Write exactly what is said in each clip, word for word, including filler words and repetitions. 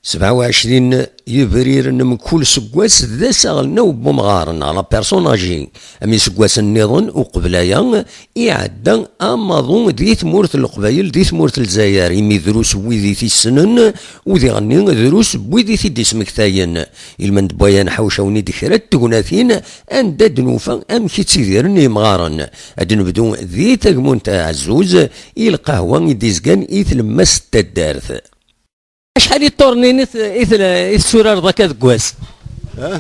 Sebɛa u ɛecrin yebriren mkul seggas d ass aɣelnaw n wemɣar neɣ la personne âgée. Am iseggasen nniḍen uqbel aya, iɛedda amaḍu di tmurt n Leqbayel, di tmurt n Lezzayer, imi drus n wid i t-issnen, u diɣenni drus n wid i t-id-ismektayen. Ilmend n waya nḥawec-awen-id kra n tegnatin anda d-nufa amek i ttidiren yimɣaren. Ad nebdu di tagmunt Ɛezzuz, i lqahwa i d-izgan i tlemmast n taddart. Acḥal i ṭurnin i t-, i t-, i tetturareḍ akka deg wass? Hein?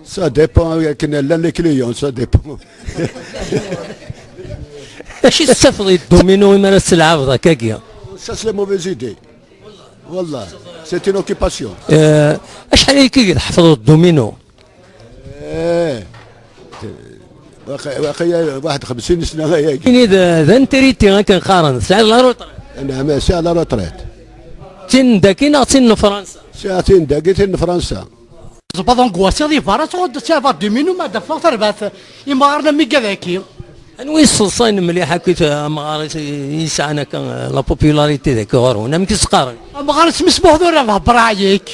Ça dépend, akken llan les clients, ça dépend. Acu i tettafeḍ i dduminu imi ara ttelɛabeḍ akkagi? Ça, c'est la mauvaise idée. Wallah, c'est une occupation. Eh, acḥal akka i tḥefḍeḍ dduminu? Eh, waqi-, waqila واحد وخمسين سنة ayagi. Ini d, d antriti akken qqaren, tesɛiḍ la retraite? Neɛma, sɛiɣ la retraite. D tin dagi neɣ d tin n Fransa? Sɛiɣ tin dagi, tin n Fransa. Ẓebbaḍ angoissiḍ di berra, tɣudd ttɛabaɣ dduminu ma d-afeɣ tarbaɛt imɣaren am igad-agi. Anwa yesseḍsayen mliḥ akk i t-, amɣar i s-, i yesɛan akka, eh, la popularité dagi ɣur-wen? Amek i s-qqaren? Amɣar isem-is Muḥdur Rabeḥ Braɛyik.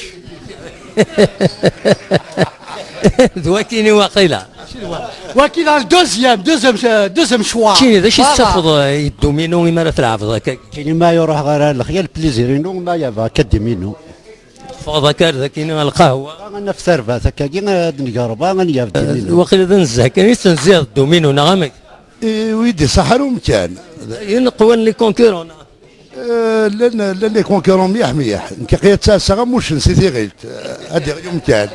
D wakini waqila. Waki d deuxième, deuxième, euh, deuxième choix. Kini, d acu i tettafeḍ, eh, i dduminu imi ara tleɛbeḍ akka? Kini ma ruḥeɣ ara lexyal plaisir-inu, ma yabeɣ akka dduminu. Teffɣeḍ akka ar dakini ɣer lqahwa. Ad naf tarbaɛt akkagi, ad ngerba, ad nyaf dduminu. Waqila d anezzeh kan i tettnezziheḍ dduminu, neɣ amek? I, ur yi-d-iṣaḥ ara umkan. Ineqwan les concurrents, neɣ? Eh, llan, llan les concurrents mliḥ, mliḥ. Nekk aql-i ttaɛsaɣ am uccen si tiɣilt. Eh, ad iɣli umkan.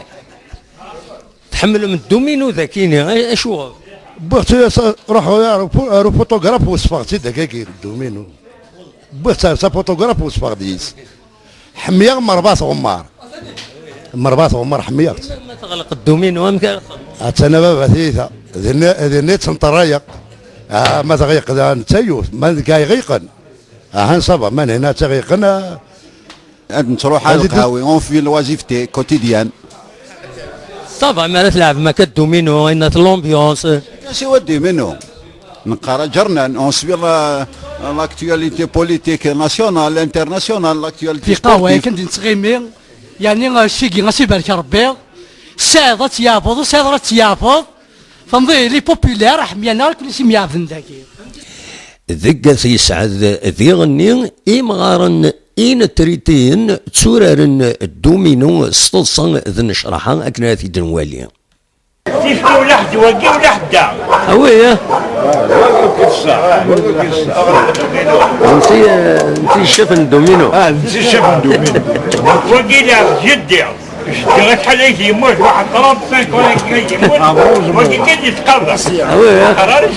Tḥemmlem dduminu dakini, a-, acuɣer? Wwiɣ-tt, ruḥeɣ ar upu-, ar uputugraf, wesfeɣ-tt-id akkagi, dduminu. Wwiɣ-tt ar sa putugraf, wesfeɣ-d yis. Ḥemmleɣ merbat ɣemmar. Merbat ɣemmar ḥemmleɣ-tt. Ma teɣleq dduminu, amek ara txedmeḍ? Attan a baba tiyita. Dinna, dinna i tt-nṭerrayeɣ. Ah, ma teɣleq da netta yiwet, ma deg ay ɣiqen. Ahan ça va, ma nehna ad tt-ɣiqen, ah. Ad nettruḥ ar lqahwi, on fait l'oisiveté quotidienne. Ça va, mi ara tleɛbem akka dduminu, in l'ambiance. Siwa dduminu. Neqqar aǧernan, on suit la, l'actualité politique nationale, internationale, l'actualité sportive. Tiqahwa yakan d-nettɣimi, yeɛni, sigi, ad s-ibarek Rebbi, tesɛiḍ ad tt-yeɛbuḍ, ur tesɛiḍ ara ad tt-yeɛbuḍ, tenḍi, il est populaire, ḥemmlen ara akken i s-imyeɛbden dagi. Deg At Yesɛed, diɣenni, imɣaren inetritiyen tturaren dduminu s teḍsa d nnecraḥa akken ara t-id-nwali. Tifki ulaḥedd wagi ulaḥedd da. Ah oui, hein? Nti, eh, nti ccaf n dduminu. Ah, nti ccaf n dduminu. Wagi la jeddi. Jeddi acḥal ay yemmut, waḥed trente-cinq ans ay yemmut. Ah, bon, wagi kan yetqaḍa. Ah oui, hein? Ḥrarec.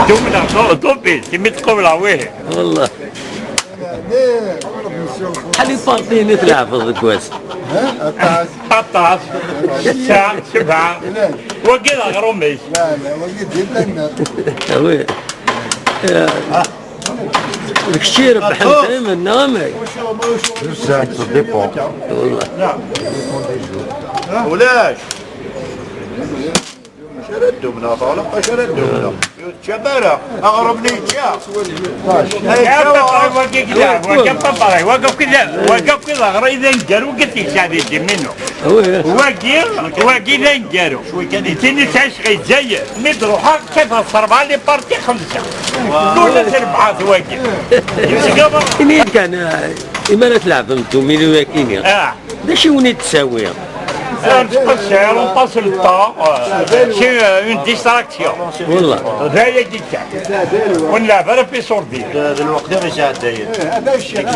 Dduminu, ḍubbi, imi tqubleɣ wihi. Wallah. Acḥal ipartiyen i tleɛbeḍ deg wass? Aṭas. Setta, sebɛa. Wagi d aɣrum-ik. Ah oui. Eh, d kečč i irebḥen daymen, neɣ amek? Bzaf, ça dépend. Wallah. Ulac. Acu ara ddumneɣ, ɣleq, acu ara ddumneɣ? Ur teččam ara, aɣrum-nni yečča. Ay, ya papa, wagi kida, wagi papa, wagi kida, wagi kida, ɣer-i d aneggaru, wagi t-yesɛa di ddiminu. Wagi, wagi d aneggaru. Tin yesɛa cɣil Zzayer, mi d-ruḥeɣ, kkateɣ s rebɛa les parties xemsa. Kul ass rebɛa d wagi. Ini-d kan, eh, imi ara tleɛbem dduminu-agi-ni? Ah. D acu i wen-id-ttawi? Euh, on passe, on passe le temps, euh, c'est, euh, une distraction. Wallah. D aya i d-yekkan. Ur nleɛɛeb ara fi ṣurdi. D, d lweqt i ɣ-isɛeddayen.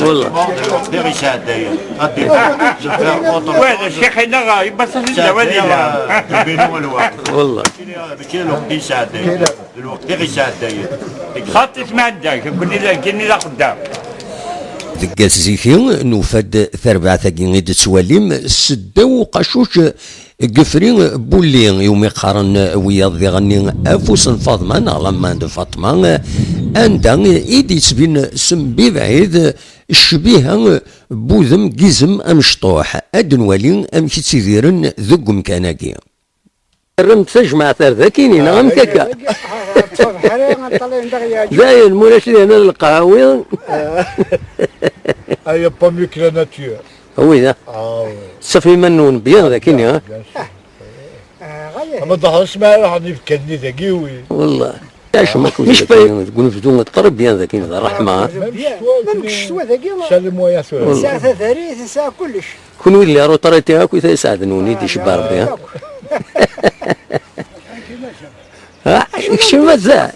Wallah. D lweqt i ɣ-isɛeddayen. Ad d-iffeɣ, ad d-iffeɣ, ouais, ccix-ina, euh, ibaṣṣa-t-id awal yellan. Wallah. Mačči d lweqt i yesɛeddayen. D lweqt i ɣ-isɛeddayen. Xaṭi smaɛda, nekkni d, nekkni d axeddam. Deg At Ziki, nufa-d tarbaɛt-agi i d-tettwalim seddaw uqacuc Gefri Bulli, iwumi qqaren wiyaḍ diɣenni Afus n Faḍma neɣ la main de Fatma, anda i d-yettbin s mebɛid ccbiha n wudem n yizem amecṭuḥ. Ad nwali amek i ttidiren deg umkan-agi. Terram-d tajmaɛt ar dakini, neɣ amek akka? Ttwabeḥri, aṭṭalayen d aɣyal. Dayen, mulac dihin ad lqawi. Ah, il y a pas mieux que la nature. Oui, da. Ah, ouais. Ttafem iman-nwen bien dagi, ha? Bien sûr. Ah, ɣaya. Ama d aḥras ma ara ḥen ibekkan-nni dagi, oui. Wallah. Tɛicem akk deg unebdu, très bien dagi, d ṛṛeḥma, ha? Même ccetwa, même deg ccetwa dagi, la. Sɛiɣ tadarit, sɛiɣ kullec. Kunwi d les retraités akk, i tesɛednwen i d-icebba Rebbi, ha? Ah, kečč mazal.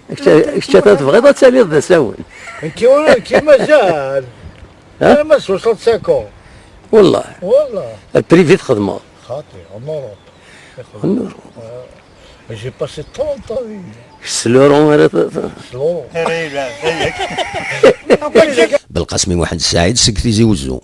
Kečč, kečč ata tebɣiḍ ad taliḍ d asawen. Nekki ur, nekki mazal. Ha? Ana ma soixante-cinq ans. Wallah. Wallah. Privé txedmeḍ? Xaṭi, en Europe. En Europe. J'ai passé trente ans. S l'euro ara t-, t-, s l'euro. Belqasem Muḥend Saɛid seg Tizi Wezzu.